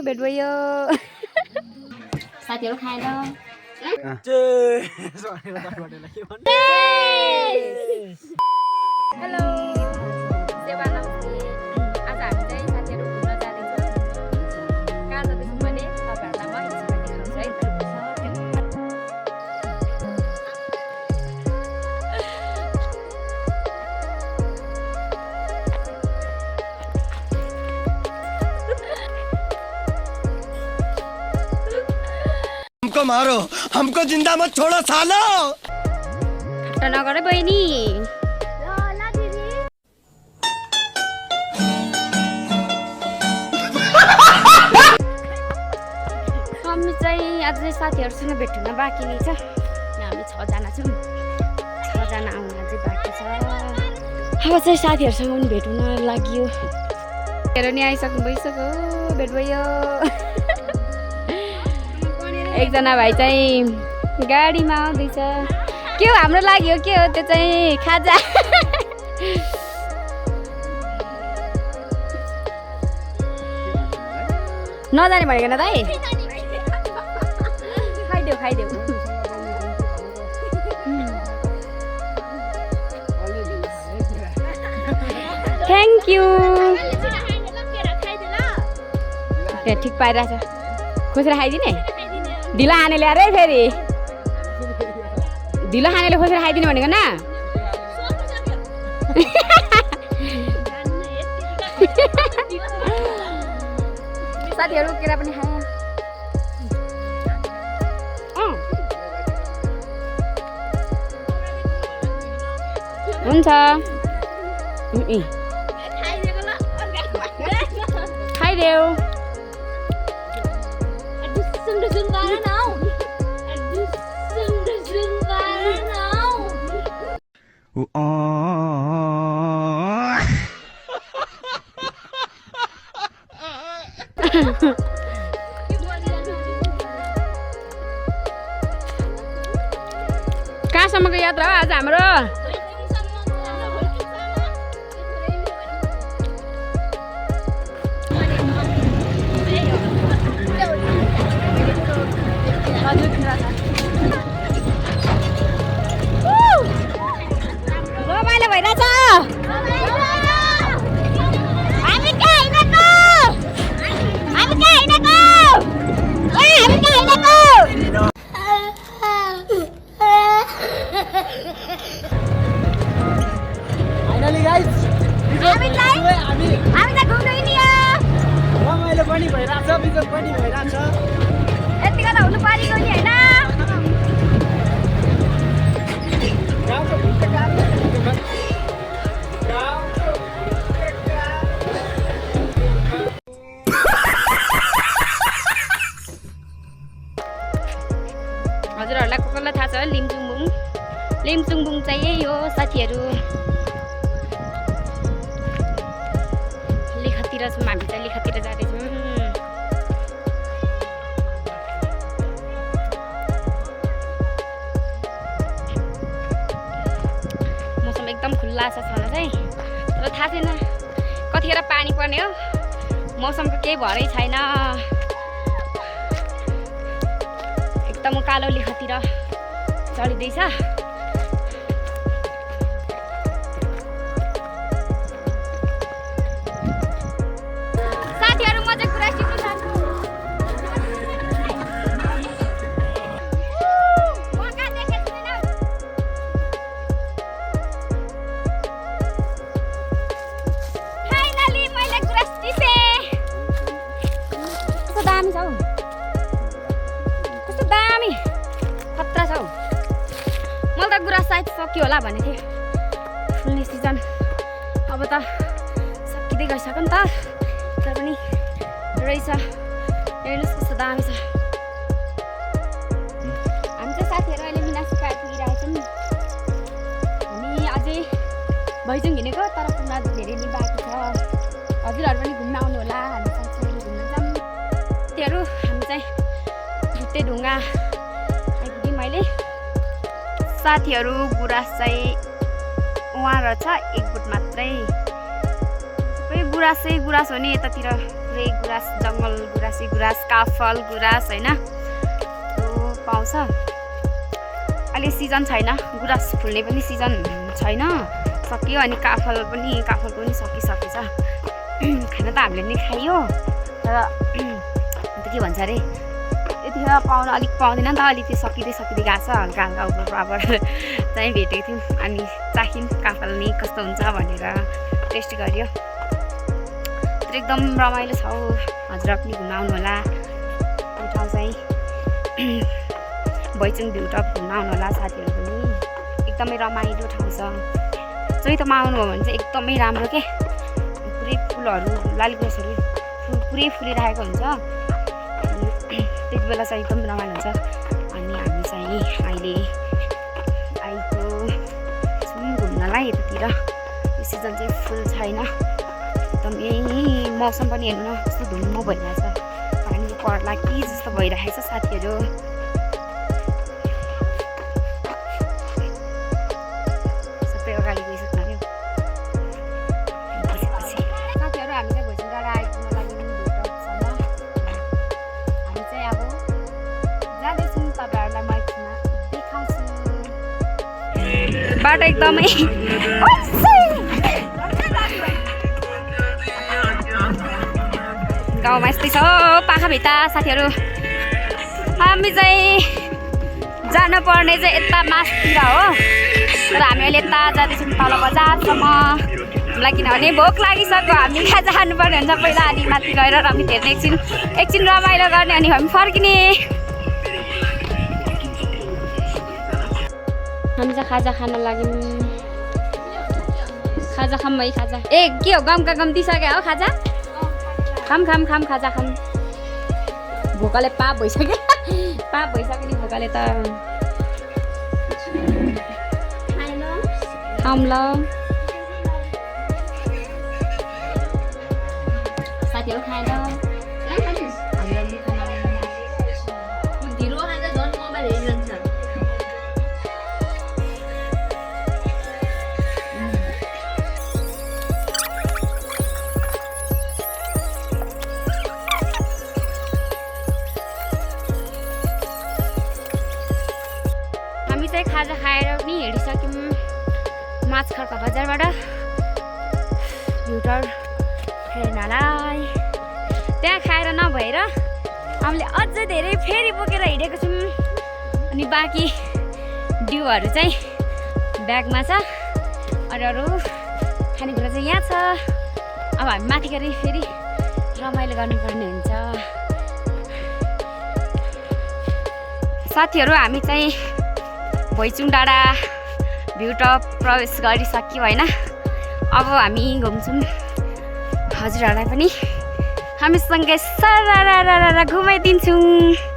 भेट भयो साथीहरु खाएर हेलो सेवा नमस्ते आज हामी चाहिँ साथीहरु घुम्न जाँदैछौँ कहाँ जाँदैछौँ भने तपाईहरुलाई म देखाउँछु है हमको मारो हमको जिंदा मत छोड़ो सालो हट्टा नगर बहिनी हामी चाहिँ आज साथीहरुसँग भेट हुन बाँकी नै छ हामी 6 जना छौं 6 जना आउन चाहिँ बाँकी छ अब चाहिँ साथीहरुसँग पनि भेट हुन लाग्यो हेर नि आइसक्नु भइसक्यो भेट भयो एकजना भाइ चाहिँ गाडीमा आउँदैछ के हो हाम्रो लागि हो के हो त्यो चाहिँ खाजा नजाने भनेको न दाइ खाइदेऊ खाइदेऊ थ्याङ्क यू ठिक पाइरहेछ खुसेर खाइदिने ढिलो खानेले अरे फेरि ढिलो खानेले खोसेर खाइदिने भनेको न साथीहरु केरा पनि खाए हुन्छ खाइदेऊ कहाँसम्मको यात्रा हो आज हाम्रो रमाइलो भइरहेछ यतिको त हुनु परेको नि हैन हजुरहरुलाई कसैलाई थाहा छ लिम्चुङबुङ चाहिँ यही हो साथीहरु लेखतिर छौं हामी चाहिँ लेखतिर जाँदैछौँ मौसम एकदम खुल्ला छ छन चाहिँ तर थाहा छैन कतिखेर पानी पर्ने हो मौसमको केही भरै छैन एकदम कालो लेखतिर चढिदैछ साथीहरु म चाहिँ कुरा सिक्नु चाहन्छु मौका देखेको छैन फाइनली मैले कुरा सिके कस्तो दामी छ कस्तो दामी खतरा छ मलाई त गुराँस सायद सक्यो होला भन्ने थिएँ फुल्ने सिजन अब त सकिँदै गइसक्यो नि त तर पनि रहेछ हेर्नुहोस् कस्तो दामी छ हामी चाहिँ साथीहरु अहिले मिनाक्षी आइपुगिरहेछौँ हामी अझै भैजुङ हिँडेको तर पुग्न धेरै नै बाँकी छ हजुरहरु पनि घुम्न आउनु होला हामी सँगसँगै घुम्न जाऊँ साथीहरु हामी चाहिँ भुटे ढुङ्गा आइपुग्यौँ मैले साथीहरु गुराँस चाहिँ उहाँ रहेछ एक बुट मात्रै सबै गुराँसै गुराँस हो नि यतातिर पुरै गुराँस जङ्गल गुराँसी गुराँस काफल गुराँस होइन त्यो पाउँछ। अहिले सिजन छैन, गुराँस फुल्ने पनि सिजन छैन, सकियो। अनि काफलको पनि सकिसकेछ। खाना त हामीले नि खाइयो, तर अन्त के भन्छ अरे यतिखेर पाउन अलिक पाउँदैन नि त, अलिक त्यो सकिँदै गएको छ। हल्का हल्का उब्बर बराबर चाहिँ भेटेको थियौँ। अनि चाख्यौँ काफल नि कस्तो हुन्छ भनेर टेस्ट गऱ्यो। तर एकदम रमाइलो छ हौ, हजुर पनि घुम्न आउनु होला। यो ठाउँ चाहिँ भैचुङ भ्यू टप घुम्न आउनु होला साथीहरू पनि। एकदमै रमाइलो ठाउँ छ। चैतमा आउनुभयो भने चाहिँ एकदमै राम्रो के, पुरै फुलहरू लालीगुराँसहरू पुरै फुलिरहेको हुन्छ। त्यति बेला चाहिँ एकदम रमाइलो हुन्छ। अनि हामी चाहिँ अहिले आएको छौँ घुम्नलाई यतातिर। यो सिजन चाहिँ फुल छैन, एकदमै मौसम पनि हेर्नु न कस्तो धुम्म भइरहेछ, पानी पर्ला कि जस्तो भइरहेछ साथीहरू। सबै अगाडि गइसक्नु अरे साथीहरू। हामी चाहिँ भोइचुङ डाँडा आइपुग्न लागि भ्यूटपसम्म हामी चाहिँ अब जाँदैछौँ। तपाईँहरूलाई म एकछिनमा देखाउँछु। बाटो एकदमै गाउँमा यस्तै छ पाखाभित्र साथीहरू। हामी चाहिँ जानुपर्ने चाहिँ यता मासतिर हो, तर हामी अहिले यता जाँदैछौँ तल बजारसम्म। हामीलाई किनभने भोक लागिसक्यो, हामी कहाँ जानुपर्ने हुन्छ पहिला। अनि माथि गएर रमित हेर्ने, एकछिन रमाइलो गर्ने, अनि हामी फर्किने। हामी चाहिँ खाजा खान लाग्यौँ। खाजा खाऊँ है, खाजा। ए के हो, गम दिइसक्यो हो खाजा? खाम खाजा खाम। भोकाले पाप भइसक्यो नि भोकाले त। खाऊँ ल साथीहरू, खाएर खाजा खाएर पनि हिँडिसक्यौँ माछखर्क बजारबाट भ्यूटर हेर्नलाई। त्यहाँ खाएर नभएर हामीले अझै धेरै फेरि बोकेर हिँडेको छौँ। अनि बाँकी डिउहरू चाहिँ ब्यागमा छ, अरू खानेकुरा चाहिँ यहाँ छ। अब हामी माथि गएर फेरि रमाइलो गर्नुपर्ने हुन्छ साथीहरू। हामी चाहिँ भोइचुङ डाँडा भ्यूटप प्रवेश गरिसक्यौँ होइन। अब हामी घुम्छौँ, हजुरहरूलाई पनि हामीसँगै सरारा घुमाइदिन्छौँ।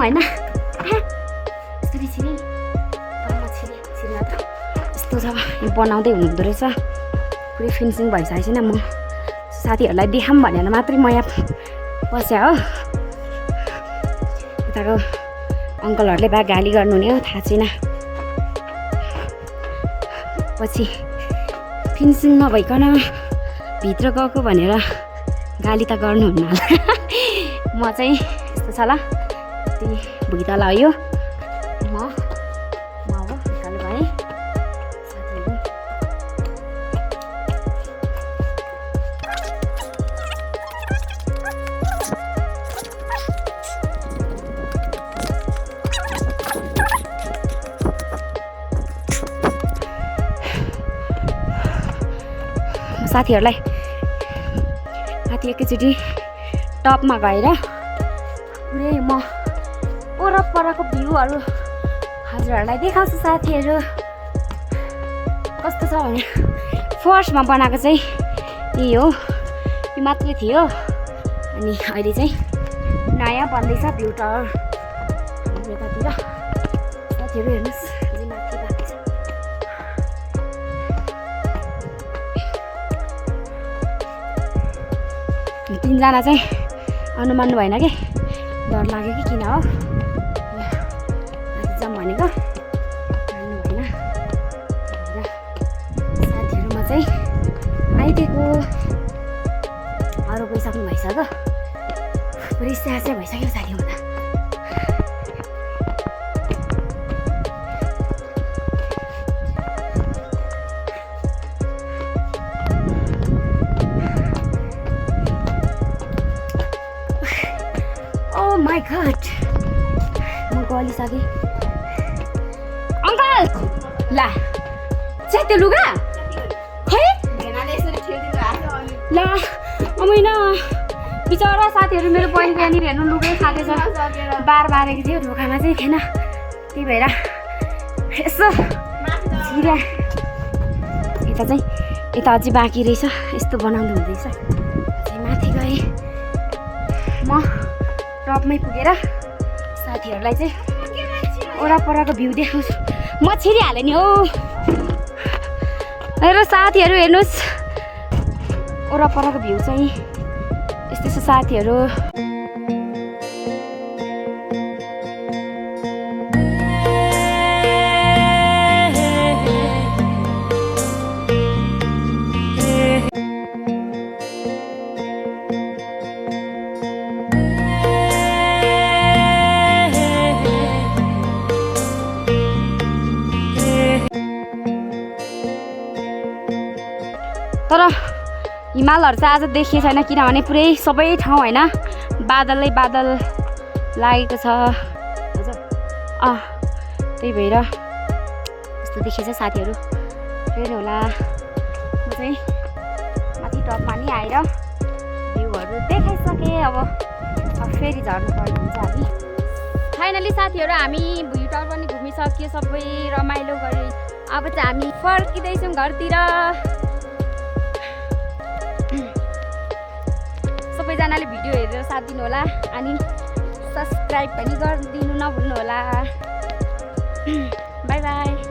होइन यसरी छिरे तर म छिर्न त यस्तो छ बनाउँदै हुनुहुँदो रहेछ पुरै फिनिसिङ भइसकेको छैन म साथीहरूलाई देखाऊँ भनेर मात्रै म यहाँ बस्या हो यताको अङ्कलहरूले बा गाली गर्नुहुने हो थाहा छैन पछि फिनिसिङ नभइकन भित्र गएको भनेर गाली त गर्नुहुन्न होला म चाहिँ यस्तो छ ल यति भुइँ तल हो यो म अब उकालो भएँ साथीहरू साथीहरूलाई माथि एकैचोटि टपमा गएर पुरै म वरपरको भ्यूहरू हजुरहरूलाई देखाउँछु साथीहरू कस्तो छ भने फर्स्टमा बनाएको चाहिँ यही हो यो मात्रै थियो अनि अहिले चाहिँ नयाँ बन्दैछ भ्यू टावर हाम्रो यतातिर साथीहरू हेर्नुहोस् अझै माथि बाँकी छ तिनजना चाहिँ आउनु मान्नु भएन कि डर लाग्यो कि किन हो माथि जाऊँ भनेको मान्नु भएन साथीहरूमा चाहिँ आइदिएको अरू गइसक्नु भइसक्यो पुरै स्याहार भइसक्यो साथीहरू त माई गॉड म गलिसकेँ अङ्कल ला चाहिँ त्यो लुगा खै ला होइन बिचरा साथीहरू मेरो बहिनीको यहाँनिर हेर्नु लुगै खाँदैछ बार बारेको थियो ढोकामा चाहिँ थिएन त्यही भएर यसो छिर्या यता चाहिँ यता अझै बाँकी रहेछ यस्तो बनाउनु हुँदैछ अझै माथि गएँ म टपमै पुगेर साथीहरूलाई चाहिँ वरपरको भ्यू देखाउँछु म छिरिहालेँ नि हो र साथीहरू हेर्नुहोस् वरपरको भ्यू चाहिँ यस्तो छ साथीहरू तर हिमालहरू चाहिँ आज देखिएको छैन किनभने पुरै सबै ठाउँ होइन बादलै बादल लागेको छ हजुर त्यही भएर यस्तो देखिएको छ साथीहरू फेरि होला म चाहिँ माथि टपमा नि आएर भ्यूहरू देखाइसकेँ अब फेरि झर्नुपर्ने हुन्छ हामी फाइनली साथीहरू हामी भ्यू टावर पनि घुमिसक्यो सबै रमाइलो गऱ्यो अब चाहिँ हामी फर्किँदैछौँ घरतिर सबैजनाले भिडियो हेरेर साथ दिनु होला अनि सब्सक्राइब पनि गरिदिनु नभुल्नु होला बाई बाई